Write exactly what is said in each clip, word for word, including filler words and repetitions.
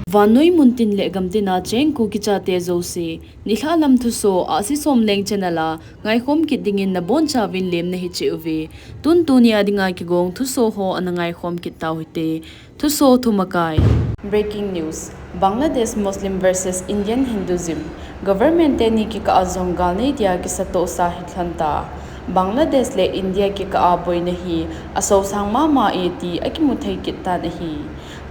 Vannoi muntin le gamtina cheng Kuki chate jouse, nilhah lam thuso Ahsi Somleng channel a ngaikhom kit dingin nabonchauvin lemna hicheh uve. Tun tunia dinga kigong thuso ho ana ngaikhom kit tau hite. Thuso thumakai. Breaking news. Bangladesh Muslim versus Indian Hinduism. Government teni kikah a jong gal nei dia kisatohsa hilhon ta. Bangladesh le India kikah a boina hi asosang mama e ti akimu thei kit tan ahi.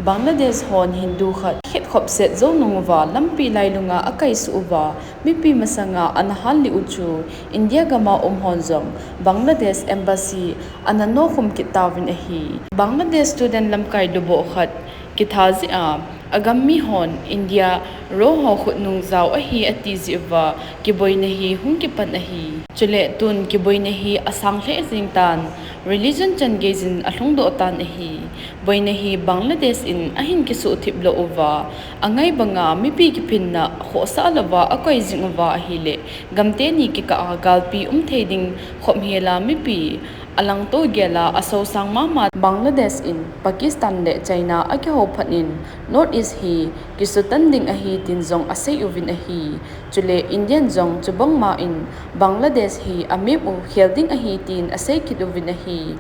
Bangladesh hon Hindu khat khetkhop set jou nung uva lampi lailunga akaisuh uva mipi masanga ana hallih u chu India gama um hon jong Bangladesh embassy ana nokhum kit tauvin ahi. Bangladesh student lamkai duboh khat kitha jeh a, agam mi hon India ro ho khutnung jao ahi ati jeh uva kiboina hi hung kipan ahi. Chule tun kiboina hi asang lheh jeng tan, religion chan geijin alhungdoh tan ahi. Boina hi Bangladesh in ahin kisuhthip lou uva, angai banga mipi kiphinna khohsah louva akoi jing uva ahile, gam teni kikah a galpi um thei ding khop hela mipi alangto gela asosang mama. Bangladesh in Pakistan le China akihou phat in North East hi kisutan ding ahi tin jong asei uvin ahi. Chule Indian jong chubangma in Bangladesh hi amep u khel ding ahi tin asei kit uvin ahi.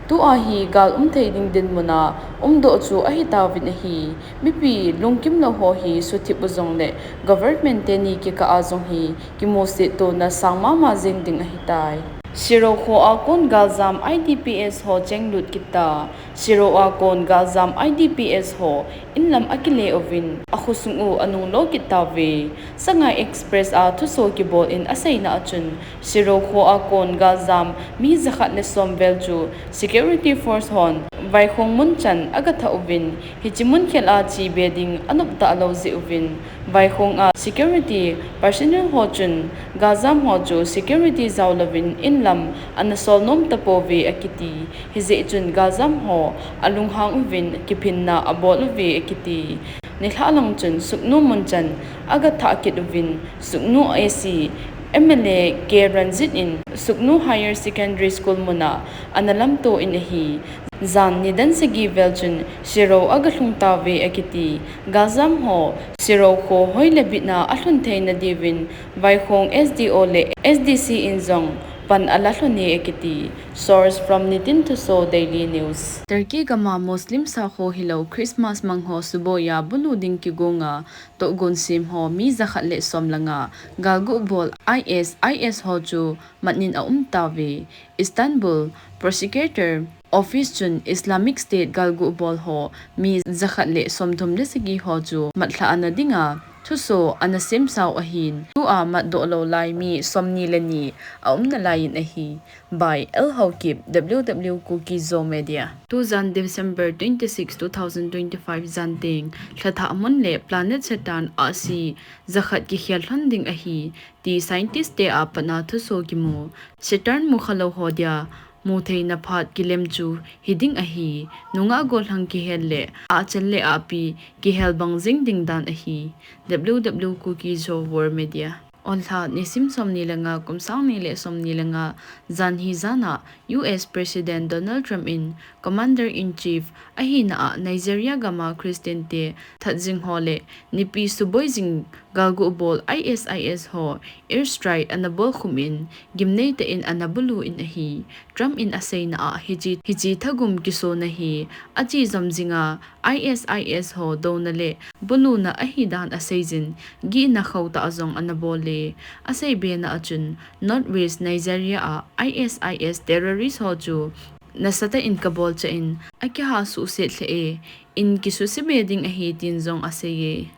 Tua hi gal um thei ding dinmuna umdoh chu ahi tauvin ahi. Mipi lungkim lou ho hi suthip u jongle government teni kikah a jong hi kimusettona sang mama jeng ding ahitai. Siro kho a kon galjam I D P S ho chenglut kit ta. Siro a kon galjam I D P S ho inlam akile uvin, akhosung u anunglo kit tauve. Sangai Express a thuso kibol in aseina a chun, Siro kho a kon galjam mi jakhat le som vel chu security force hon Vaikhong mun chan agathah uvin, hiche mun khel a che be ding anop talou jeh uvin, Vaikhong a security personnel ho chun galjam ho chu security jao louvin inlam ana sol nom tapouve akiti. Hijeh chun galjam ho alunghang uvin kiphinna abol uve akiti. Nilhah lang chun Sugnu mun chan agathah kit uvin, Sugnu A C M L A K Ranjit in Sugnu Higher Secondary School muna ana lamto in ahi. Jan nidan sagi vel chun Siro agalhung tauve akiti. Galjam ho Siro kho hoi le bitna alhun theina diuvin Vaikhong S D O le S D C in jong pan alalhun e akiti. Source from Nitin Thuso Daily News. Turkey gama Muslim sakho hilou Christmas mang ho suboi a bulu ding kigonga tohgon sem ho mi jakhat le som langa galguh bol I S I S ho chu mat in aum tauve. Istanbul Prosecutor Office chun Islamic State galguh bol ho mi jakhat le somthum le sagi ho chu matlhah ana dinga thuso ana semsau ahin, tua matdoh lou lai mi somni le ni aum nalai in ahi. By L Haokip, W W Kuki Zo Media. Tujan December twenty-six, two thousand twenty-five jan teng, lhathah mun le planet Saturn ahsi jakhat kikhel lhon ding ahi, ti scientist te a pat a thuso kimu. Saturn mukhalou ho dia mutheina phat kilem chu hiding ahi, nungah gollhang kihel le ahchal le ahpi kihel bang jing ding dan ahi. W W Kuki Zo World Media. Onlha, nisim somni le nga, kum sang ni le somni le nga, jan hi jan a U S President Donald Trump in Commander in Chief ahina a Nigeria gama Christian te that jing ho le nipi suboi jing galguh bol I S I S ho airstrike ana bolkhum in gimnei tah in ana bulu in ahi. Trump in aseina a hiche, hiche thagum kisona hi ache jom jinga I S I S ho douna le buluna ahi dan aseijin, gihna khauh tah jong ana bol e. Asei bena a chun, Northwest Nigeria a I S I S terrorist ho chu nasatah in kabol chah in, akiha suhset lheh e, in kisuse be ding ahi tin jong asei e.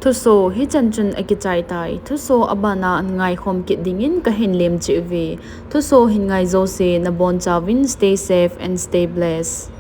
Thuso hichan chun akichai tai. Thuso abana ngaikhom kit dingin kahin lemcheh uve. Thuso hin ngai jouse nabonchauvin stay safe and stay blessed.